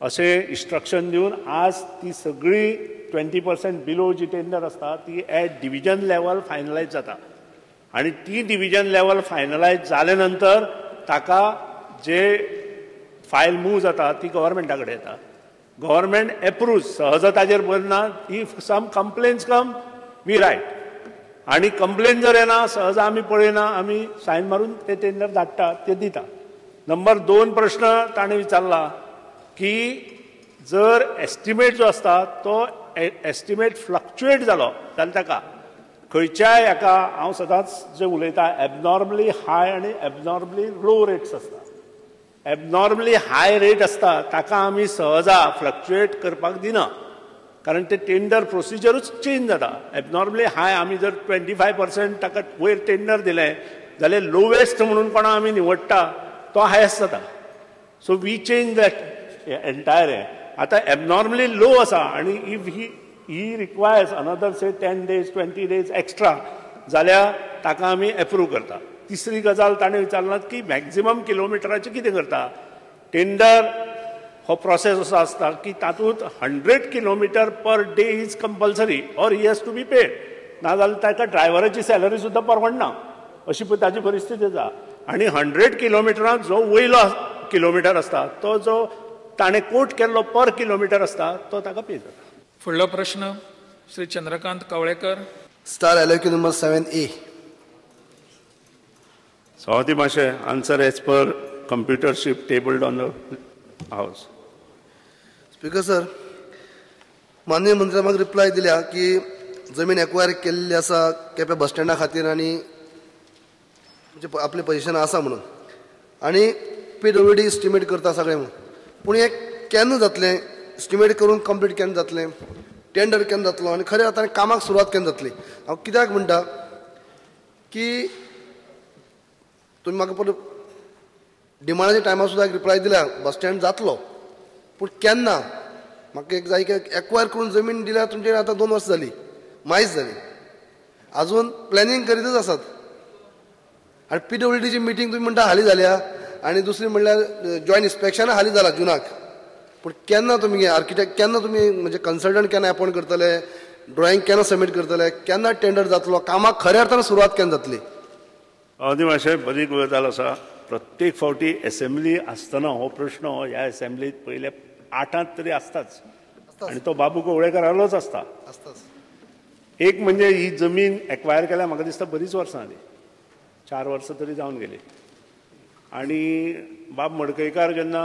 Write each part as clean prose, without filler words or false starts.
अशें इन्स्ट्रक्शन दिवन आज ती सगळी 20% बिलो जी टेंडर आसता ती एट डिविजन लेवल फायनलायज जाता आनी ती डिविजन लेवल फायनलायज जाले नंतर ताका जे फायल मूव जाता ती गव्हर्मेंटा कडेन येता. गव्हर्मेंट एप्रूव सहज ताजेर बरना. If some complaints come we write आनी कंप्लेन जर येना सहज आमी पळयना, आमी सायन मारून ते टेंडर धाडटा, ते दिता. नंबर 2 प्रश्न ताणें विचारला की जर एस्टिमेट जो आसता तो एस्टिमेट फ्लक्चुएट जालो जाल्यार ताका खंयच्याय हाका हांव सदांच जे उलयता एबनॉर्मली हाय आनी एबनॉर्मली लो रेट्स आसता. एबनॉर्मली हाय रेट आसता ताका आमी सहजा फ्लक्चुएट करपाक दिना, कारण ते टेंडर प्रोसिजरूच चेंज जाता. एबनॉर्मली हाय आमी जर 25% ताका वयर टेंडर दिलें जाल्यार लोवेस्ट म्हणून कोणा आमी निवडटा तो हायस्ट जाता. So we change that entire हें. आतां एबनॉर्मली लो आसा आनी if he requires another say 10 days 20 days extra जाल्यार ताका आमी एप्रूव करता. तिसरी गजाल ताणें विचारला की मॅक्झिमम किलोमिटराचें कितें करता. टेंडर हो प्रोसेस असो आसता की तातूंत 100 kilometre per day is compulsory or he has to be paid, नाजाल्यार ताका ड्रायव्हराची सॅलरी सुद्दां परवडना अशी ताजी परिस्थिती जाता. आनी 100 किलोमिटरांत जो वयलो किलोमिटर आसता तो जो ताणें कोट केल्लो पर किलोमिटर आसता तो ताका पे जाता. फुडलो प्रश्न Shri Chandrakant Kavlekar. Star LOQ number 7A. सभापती माशे, answer as per computer sheet tabled on the house. Speaker sir, माननीय मंत्र्यान म्हाका रिप्लाय दिल्या की जमीन एक्वायर केल्ली आसा केपें बस स्टँडा खातीर आनी म्हणजे आपलें पोजिशन आसा म्हणून आनी PWD estimate करता सगळें म्हणून, पूण हें केन्ना जातलें? एस्टिमेट करून कंप्लीट केन्ना जातलें? टेंडर केन्ना जातलो आनी खरें आतां कामाक सुरवात केन्ना जातली? हांव कित्याक म्हणटा की तुमी म्हाका परत डिमांडाच्या टायमार सुद्दां एक रिप्लाय दिल्या बस स्टँड जातलो, पूण केन्ना? म्हाका एक जाय की एक्वायर करून जमीन दिल्या तुमचे आतां 2 वर्सां जालीं, मायज जाली, आजून प्लॅनिंग करीतच आसात. आनी PWDची मिटींग तुमी म्हणटा हालीं जाल्या आनी दुसरी म्हणल्यार जॉयंट इन्स्पेक्शनां हालीं जालां जुनाक, पूण केन्ना तुमी आर्किटेक्ट केन्ना तुमी म्हणजे कन्सल्टंट केन्ना एपॉयंट करतले, ड्रॉइंग केन्ना सबमीट करतले, केन्ना टेंडर जातलो, कामाक खऱ्या अर्थान सुरवात केन्ना जातली? सभापती माशे, बरी गजाल आसा. प्रत्येक फावटी एसेंब्ली आसतना हो प्रश्न ह्या एसेंब्लीत पयले 8 तरी आसताच आनी तो बाबू कवळेकारालोच आसता. एक म्हणजे ही जमीन एक्वायर केल्या म्हाका दिसता बरीच वर्सां जालीं, 4 वर्सां तरी जावन गेली. आनी बाब मडकयकार जेन्ना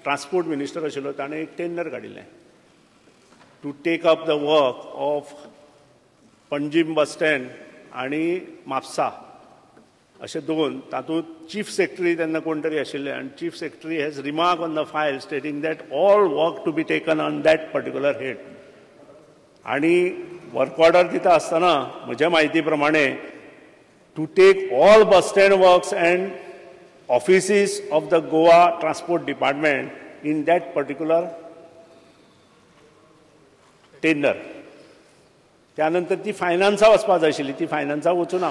ट्रान्सपोर्ट मिनिस्टर आशिल्लो ताणें एक टेंडर काडिल्लें to take up the work of Panjim bus stand आनी म्हापसा अशे 2. तातूंत चीफ सेक्रेटरी तेन्ना कोण तरी आशिल्ले आनी chief secretary has remark on the file stating that all work to be taken on that particular head. आनी वर्क ऑर्डर दिता आसतना म्हज्या म्हायती प्रमाणे to take all bus stand works and offices of the Goa transport department in that particular tender. त्यानंतर ती फायनान्सा वचपा जाय आशिल्ली, ती फायनान्सा वचूना,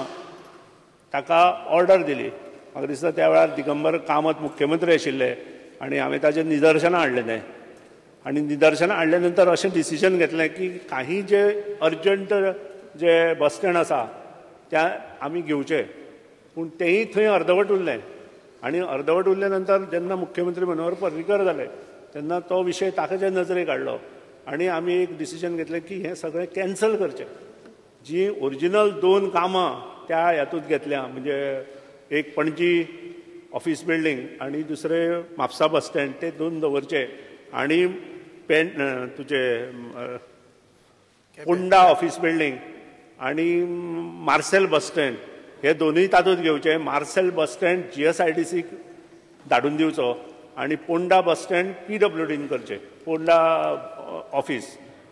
ताका ऑर्डर दिली. म्हाका दिसता त्या वेळार दिगंबर कामत मुख्यमंत्री आशिल्ले आनी हांवें ताजेर निदर्शनां हाडलें तें. आनी निदर्शनां हाडले नंतर अशें डिसिजन घेतलें की काही जे अर्जंट जे बस स्टँड आसा त्या आमी घेवचे, पूण तेंय थंय अर्दवट उरलें. आनी अर्दवट उरले नंतर जेन्ना मुख्यमंत्री मनोहर पर्रीकर जाले तेन्ना तो विशय ताच्या नजरेक हाडलो आनी आमी एक डिसिजन घेतलें की हें सगळें कॅन्सल करचें. जी ओरिजिनल 2 कामां त्या हातूंत घेतल्या म्हणजे एक पणजी ऑफिस बिल्डींग आनी दुसरें म्हापसा बस स्टँड, ते 2 दवरचे आनी पेन तुजे पोंडा ऑफिस बिल्डींग आनी मार्सेल बस स्टँड हे दोनूय तातूंत घेवचे. मार्सेल बस स्टँड GSIDC धाडून दिवचो आनी पोंडा बस स्टँड PWDन करचें, पोंडा ऑफिस.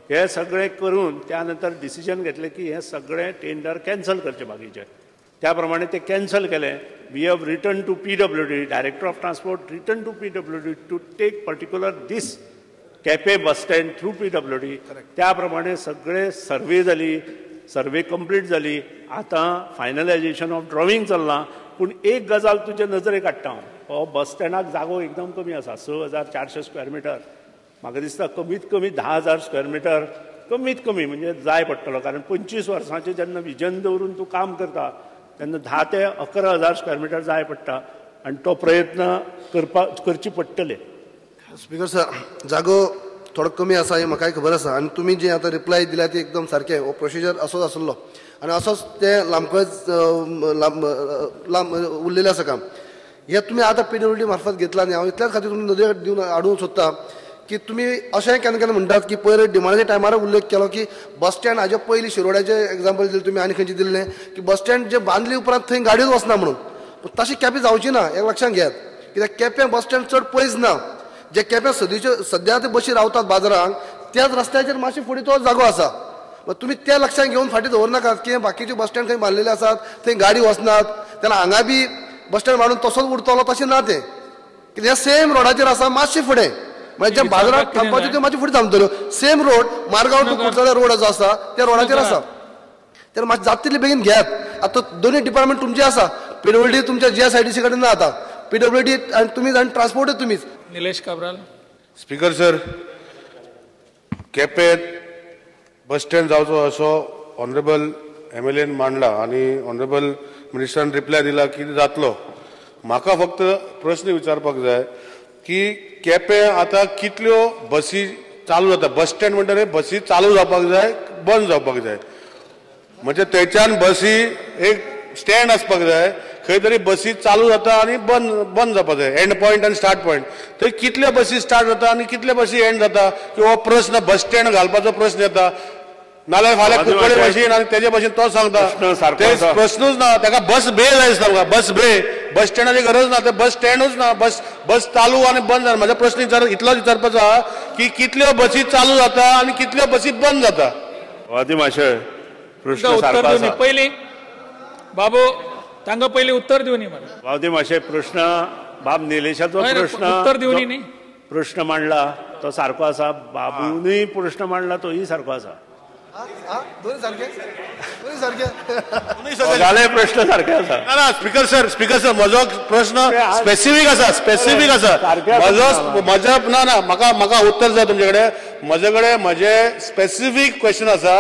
हे सगळें करून त्या नंतर डिसिजन घेतलें की हें सगळें टेंडर कॅन्सल करचें बाकीचें. त्या प्रमाणे ते कॅन्सल केलें. We have written to PWD, director of transport written to PWD to take particular this Quepem bus stand through PWD. त्या प्रमाणे सगळे सर्वे जाली, सर्वे कंप्लीट जाली. आतां फायनलायजेशन ऑफ ड्रॉइंग चल्लां, पूण एक गजाल तुजे नजरेक हाडटा हांव, हो बस स्टँडाक जागो एकदम कमी आसा, 6400 स्क्वेअर मिटर. म्हाका दिसता कमीत कमी 10,000 स्क्वेअर मिटर कमीत कमी म्हणजे जाय पडटलो, कारण 25 वर्सांचें जेन्ना विजन दवरून तूं काम करता तेन्ना 10 ते 11,000 स्क्वेअर मिटर जाय पडटा आनी तो प्रयत्न करचे पडटले. स्पीकर सर, जागो थोडो कमी आसा हें म्हाकाय खबर आसा आनी तुमी जे आतां रिप्लाय दिल्या ती एकदम सारकें. हो प्रोसिजर असोच आसलो आनी असोच तें लांबकच लांब उरलेलें आसा काम. हें तुमी आतां पीडब्ल्यूडी मार्फत घेतला न्ही, हांव इतल्याच खातीर तुमी नदरेक दिवन हाडूंक सोदता की तुमी अशें केन्ना केन्ना म्हणटात की पयर डिमांडाच्या टायमार उल्लेख केलो की बस स्टँड हाजे पयलीं शिरोड्याचें एग्जाम्पल दिलें तुमी आनी खंयचें दिल्लें की बस स्टँड जे बांदले उपरांत थंय गाडयोच वचना म्हणून. पूण तशें केपें जावची ना हें लक्षांत घेयात, कित्याक केपें बस स्टँड चड पयस ना. जे केपें सदीच्यो सद्या ते बशी रावतात बाजारांक त्याच रस्त्याचेर मातशें फुडें तो जागो आसा. तुमी त्या लक्षांत घेवन फाटीं दवरनाकात की बाकीचे बस स्टँड खंय बांदलेले आसात थंय गाडी वचनात, तेन्ना हांगा बी बस स्टँड बांदून तसोच उरतलो तशें ना. तें कित्याक सेम रोडाचेर आसा मातशें फुडें, म्हणजे जे बाजारात थांबपाच्यो त्यो मातशें फुडें थांबतल्यो. Same road Margao to Curchorem road जो आसा त्या रोडाचेर आसा. तेन्ना मातशें जाता तितले बेगीन घेयात. आतां दोनूय डिपार्टमेंट तुमचे आसा, पीडब्ल्यूडी तुमच्या जीएसआयडीसी कडेन ना आतां, पीडब्ल्यूडी आनी तुमीच आनी ट्रान्सपोर्टूय तुमीच. Nilesh Cabral. Speaker sir, Quepem bus stand जावचो असो ऑनरेबल एमएलएन मांडला आनी ऑनरेबल मिनिस्टरान रिप्लाय दिला की जातलो. म्हाका फक्त प्रश्न विचारपाक जाय की केपें आतां कितल्यो बसी चालू जाता? बस स्टँड म्हणटकीर बसी चालू जावपाक जाय, बंद जावपाक जाय, म्हणजे थंयच्यान बसी एक स्टँड आसपाक जाय, खंय तरी बसी चालू जाता आनी बंद जावपाक जाय, एंड पॉयंट आनी स्टार्ट पॉयंट. थंय कितल्यो बसी स्टार्ट जाता आनी कितल्यो बसी एंड जाता की हो प्रश्न बस स्टँड घालपाचो प्रश्न येता. नाल्यार फाल्यां कुंकळे भशेन आनी तेजे भशेन तो सांगता ते प्रश्नूच ना. ताका बस बे जाय दिसता म्हाका, बस बे, बस स्टँडाची गरज ना, ते बस स्टँडूच ना, बस बस चालू आनी बंद जाता. म्हाजो प्रश्न इतलोच विचारपाचो आहा की कितल्यो बसी चालू जाता आनी कितल्यो बसी बंद जाता. मातशें प्रश्न उत्तर दिवनी पयलीं बाबू, तांकां पयलीं उत्तर दिवनी मरे. बाबू मातशें प्रश्न बाब निलेशाचो प्रश्न उत्तर दिवनी न्ही, प्रश्न मांडला तो सारको आसा, बाबूनय प्रश्न मांडला तोय सारको आसा. प्रश्न सारके आसा. ना स्पीकर सर, स्पीकर सर म्हजो प्रश्न स्पेसिफीक आसा, स्पेसिफीक आसा म्हजो म्हज्या ना ना म्हाका म्हाका उत्तर जाय तुमचे कडेन. म्हजे कडेन म्हजे स्पेसिफीक क्वेश्चन आसा,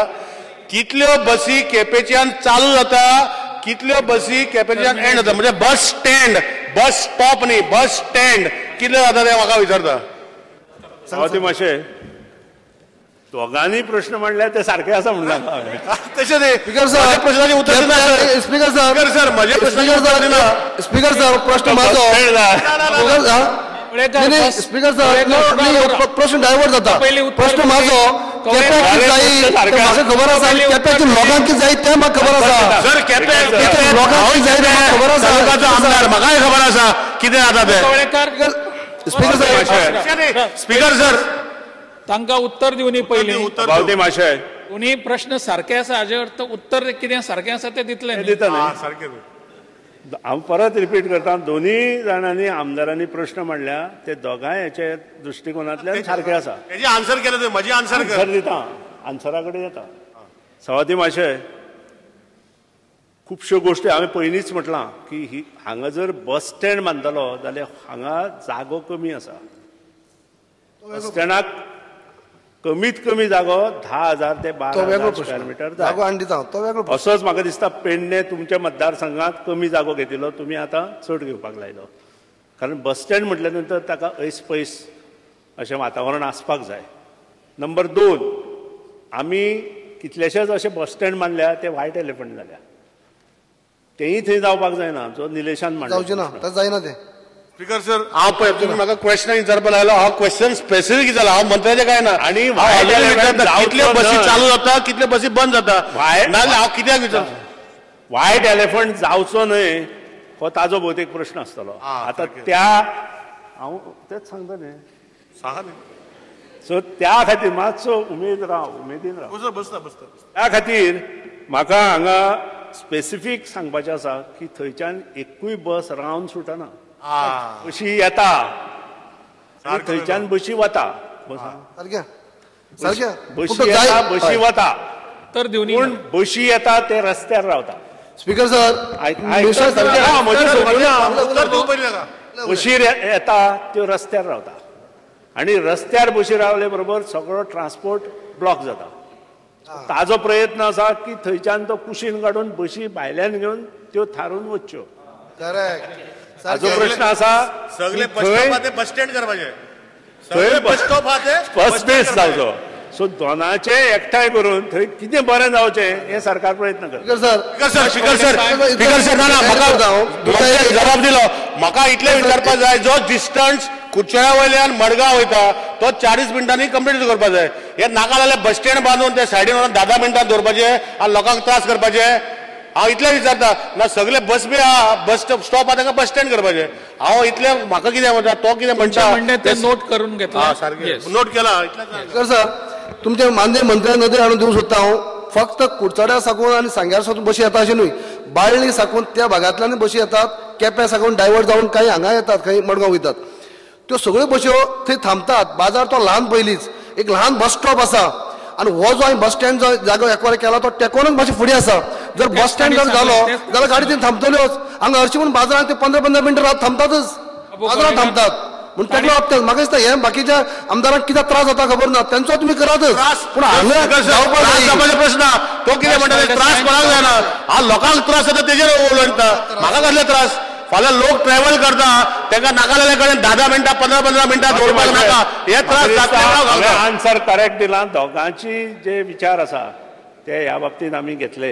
कितल्यो बसी केपेंच्यान चालू जाता, कितल्यो बसी केपेंच्यान एंड जाता, म्हणजे बस स्टँड, बस स्टॉप न्ही, बस स्टँड कितले जाता ते म्हाका विचारता. मातशें दोगांनी प्रश्न मांडले ते सारके आसा म्हणून तशें न्ही. स्पीकर सर, प्रश्नाचें उत्तर दिना. स्पीकर सर, स्पीकर सर म्हज्या प्रश्नाचें उत्तर दिना. स्पीकर सर प्रश्न म्हाजो, स्पीकर सर प्रश्न डायवर्ट जाता. प्रश्न म्हाजो केप्याक कितें जाय म्हाका खबर आसा, आनी केप्याच्या लोकांक कितें जाय तें म्हाका खबर आसा. सर केपें लोकांक कितें जाय तें म्हाका खबर आसा, आमदार म्हाकाय खबर आसा कितें जाता तें. स्पीकर सर, स्पीकर सर तांकां उत्तर दिवनी पयलीं. मातशें दोनूय प्रश्न सारके आसा हाजे अर्थ उत्तर कितें सारकें आसा तें दितलें. दिता हांव परत रिपीट करता, दोनूय जाणांनी आमदारांनी प्रश्न मांडल्या ते दोगांय हेचे दृश्टिकोनांतल्यान सारके आसा. हेजे आन्सर केलें तुवें, म्हजी आन्सर आन्सर दिता, आन्सरा कडेन येता. सवाती मातशें खुबश्यो गोश्टी हांवें पयलींच म्हटलां की ही हांगा जर बस स्टँड बांदतलो जाल्यार हांगा जागो कमी आसा. बस स्टँडाक कमीत कमी जागो 10,000 ते 12,000 स्क्वेअर मिटर जागो आनी दिता तो वेगळो. असोच म्हाका दिसता पेडणे तुमच्या मतदारसंघात कमी जागो घेतिल्लो, तुमी आतां चड घेवपाक लायलो, कारण बस स्टँड म्हटल्या नंतर ताका ऐस पयस अशें वातावरण आसपाक जाय. नंबर 2, आमी कितलेशेच अशे बस स्टँड बांदल्या ते व्हायट एलिफंट जाल्या, तेंय थंय जावपाक जायना जो निलेशान जावचें ना, मांडला. जायना तें. स्पीकर सर, हांव पळय तुमी म्हाका क्वेश्चन विचारपाक लागलो, हांव क्वेश्चन स्पेसिफीक विचारला, हांव मंत्र्याचें काय ना. आनी कितल्यो बसी चालू जाता, कितल्यो बसी बंद जाता, नाजाल्यार हांव कित्याक विचार. व्हायट एलिफंट जावचो न्हय हो ताजो भोवतेक प्रश्न आसतलो. आतां त्या हांव तेच सांगता न्ही, सो त्या खातीर मातसो उमेद राव, उमेदीन राव. त्या खातीर म्हाका हांगा स्पेसिफीक सांगपाचें आसा की थंयच्यान एकूय बस रावन सुटना, बशी येता थंयच्यान बशी वता, बशी येता बशी वता, तर पूण बशी येता ते रस्त्यार रावता. स्पीकर सर, बशीर येता त्यो रस्त्यार रावता आनी रस्त्यार बशी रावले बरोबर सगळो ट्रान्सपोर्ट ब्लॉक जाता. ताजो प्रयत्न आसा की थंयच्यान तो कुशीन काडून बशी भायल्यान घेवन त्यो थारून वचच्यो. ताजो प्रश्न आसा सगळे बस स्टँड करपाचे, सगळे बस स्टॉप बस बेस जावचो. सो दोनाचे एकठांय करून थंय कितें बरें जावचें हें सरकार प्रयत्न करता. स्पीकर सर, म्हाका जबाब दिलो. म्हाका इतलें विचारपाक जाय, जो डिस्टन्स कुडचड्या वयल्यान मडगांव वयता तो 40 मिनटांनी कंप्लीट करपाक जाय. हे नाका जाल्यार बस स्टँड बांदून ते सायडीन वचून 10-10 मिनटां दवरपाचे आनी लोकांक त्रास करपाचे. हांव इतलें विचारता ना, सगळे बस बी आहा, बस स्टॉप आहा, तांकां बस स्टँड करपाचें. हांव इतलें म्हाका कितें म्हणटा, तो कितें म्हणटा ते नोट करून घेतला, सारकें नोट केला. सर, तुमच्या माननीय मंत्र्या नदर हाडून दिवंक सोदता हांव, फक्त कुडचड्या साकून आनी सांग्यार साकून बशी येता अशें न्हय, बाळ्ळी साकून त्या भागांतल्यान बशी येतात, केप्यां साकून डायवर्ट जावन कांय हांगा येतात, खंय मडगांव वयतात. त्यो सगळ्यो बश्यो थंय थांबतात. बाजार तो ल्हान, पयलींच एक ल्हान बस स्टॉप आसा आनी हो जो हांवें बस स्टँड जो जागो एकवार केला तो टेकोनूच मातशें फुडें आसा. जर बस स्टँड जर जालो जाल्यार गाडी थंय थांबतल्योच. हांगा हरशीं म्हूण बाजारांत ते 15-15 मिनटां रात थांबतातच, बाजारांत थांबतात म्हूण तेका बाबतींत म्हाका दिसता हे बाकीच्या आमदारांक कित्याक त्रास जाता खबर ना, तेंचो तुमी करातच. पूण हांगा जावपाचो प्रश्न तो कितें म्हणटा, त्रास कोणाक जायना, हांव लोकांक त्रास जाता तेजेर उलयता. म्हाका कसले त्रास? फाल्यां लोक ट्रॅव्हल करता तांकां नाका जाल्या कडेन 10-10 मिनटां 15-15 मिनटां दवरपाक नाका. हे त्रास जातले. आन्सर करेक्ट दिला. दोगांची जे विचार आसा ते ह्या बाबतींत आमी घेतले.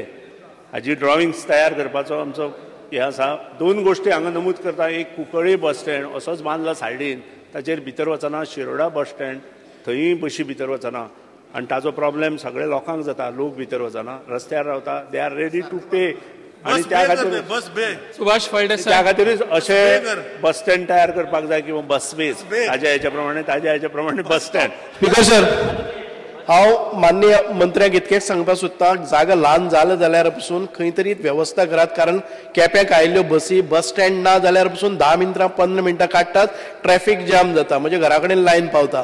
हाजी ड्रॉइंग्स तयार करपाचो आमचो हें आसा. दोन गोश्टी हांगा नमूद करता. एक कुंकळी बस स्टँड असोच बांदला सायडीन, ताचेर भितर वचना. शिरोडा बस स्टँड थंय बशी भितर वचना आनी ताजो प्रॉब्लेम सगळे लोकांक जाता. लोक भितर वचना, रस्त्यार रावता. They are ready to pay. आनी त्या खातीर सुभाष फळदेसाय त्या खातीरूच अशें बस स्टँड तयार करपाक जाय किंवा बस बेस ताज्या हेच्या प्रमाणे, ताज्या हेच्या प्रमाणे बस स्टँड. स्पीकर सर, हांव माननीय मंत्र्यांक इतकेंच सांगपाक सोदता, जागा ल्हान जालें जाल्यार पसून खंय तरी वेवस्था करात, कारण केप्याक आयिल्ल्यो बसी बस स्टँड ना जाल्यार पसून 10 मिनटां 15 मिनटां काडटात, ट्रॅफिक जाम जाता, म्हणजे घरा कडेन लायन पावता.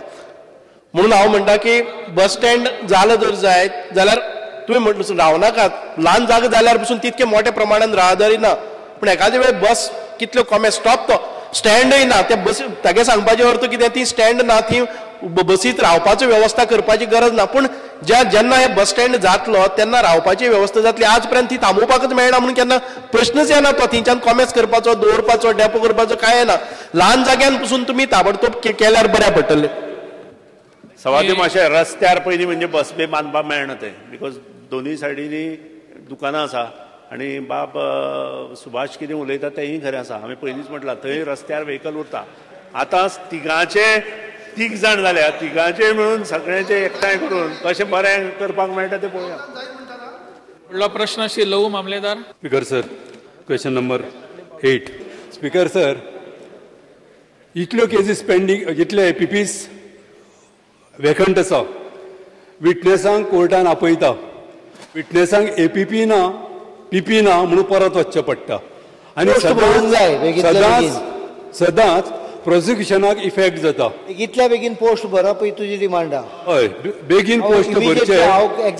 म्हणून हांव म्हणटा की बस स्टँड जालें जर जायत जाल्यार तुवें म्हण रावनाकात, ल्हान जागा जाल्यार पसून तितके मोठ्या प्रमाणान राहदारी ना, पूण एखादे वेळ बस कितल्यो कमे स्टॉप तो स्टँडय ना, त्या बस तागे सांगपाचें अर्थ कितें, ती स्टँड ना, ती बसीत रावपाची वेवस्था करपाची गरज ना. पूण ज्या जेन्ना हे बस स्टँड जातलो तेन्ना रावपाची वेवस्था जातली. आज पर्यंत ती थांबोवपाकच मेळना म्हणून केन्ना प्रश्नच येना तो थंयच्यान कॉमेस करपाचो, दवरपाचो, डेपो करपाचो काय येना. ल्हान जाग्यान पसून तुमी ताबडतोब केल्यार बऱ्या पडटलें. सवादी मातशें रस्त्यार पयलीं म्हणजे बस बे बांदपाक मेळना तें, because दोनूय सायडींनी दुकानां आसा. आनी बाब सुभाष कितें उलयता तेंय खरें आसा. हांवें पयलींच म्हटलां थंय रस्त्यार व्हेकल उरता. आतां तिगांचे 3 जाण जाल्या, तिगांचे मेळून सगळ्यांचे एकठांय करून कशें बरें करपाक मेळटा तें पळोवया. फुडलो प्रश्न श्री लहू मामलेदार. Speaker sir, question number 8. Speaker sir, इतल्यो केसीस पेंडींग, इतले एपीपीस वेकंट आसा, विटनेसांक कोर्टान आपयता, विटनेसांक एपीपी ना पीपी ना म्हणून परत वचचें पडटा आनी सदांच सदांच प्रोसिक्युशनाक इफेक्ट जाता. इतल्या बेगीन पोस्ट भरप ही तुजी डिमांड आहा. हय, बेगीन पोस्ट भरचे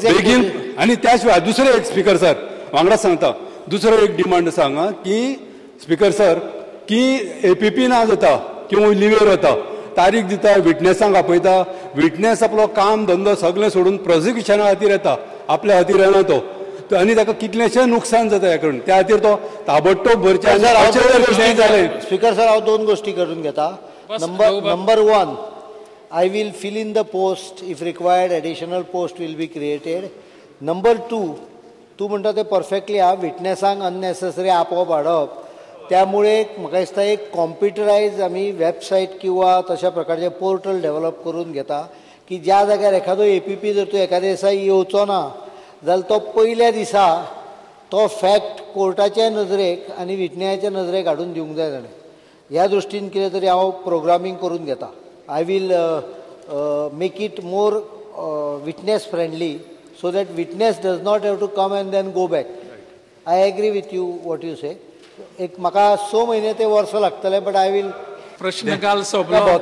बेगीन. आनी त्या शिवाय दुसरें एक स्पीकर सर वांगडा सांगता, दुसरो एक डिमांड आसा हांगा की स्पीकर सर की एपीपी ना जाता किंवा लिवेर वता, तारीख दिता, विटनेसांक आपयता, विटनेस आपलो काम धंदो सगळें सोडून प्रोसिक्युशना खातीर येता, आपल्या खातीर येना तो, आनी ताका कितलेशें नुकसान जाता ह्या करून. त्या खातीर तो ताबडतोब भरचें. स्पीकर सर, हांव दोन गोश्टी करून घेता. Number 1, I will fill in the post if required, additional post will be created. Number 2, तूं म्हणटा तें परफेक्टली आहा. विटनेसांक अननेसेसरी आपोवप हाडप, त्यामुळे म्हाका दिसता एक कॉम्प्युटरायज आमी वेबसायट किंवा तशा प्रकारचे पोर्टल डेव्हलप करून घेता की ज्या जाग्यार एखादो एपीपी जर तूं एखाद्या दिसा येवचो ना जाल्यार तो पयल्या दिसा तो फॅक्ट कोर्टाच्या नजरेक आनी विटनेसाच्या नजरेक हाडून दिवंक जाय ताणें. ह्या दृश्टीन कितें तरी हांव प्रोग्रामींग करून घेता. I will make it more witness friendly so that witness does not have to come and then go back. I agree with you what you say. एक म्हाका 6 म्हयने ते वर्स लागतले, बट I will. प्रश्नकाल सोंपलो.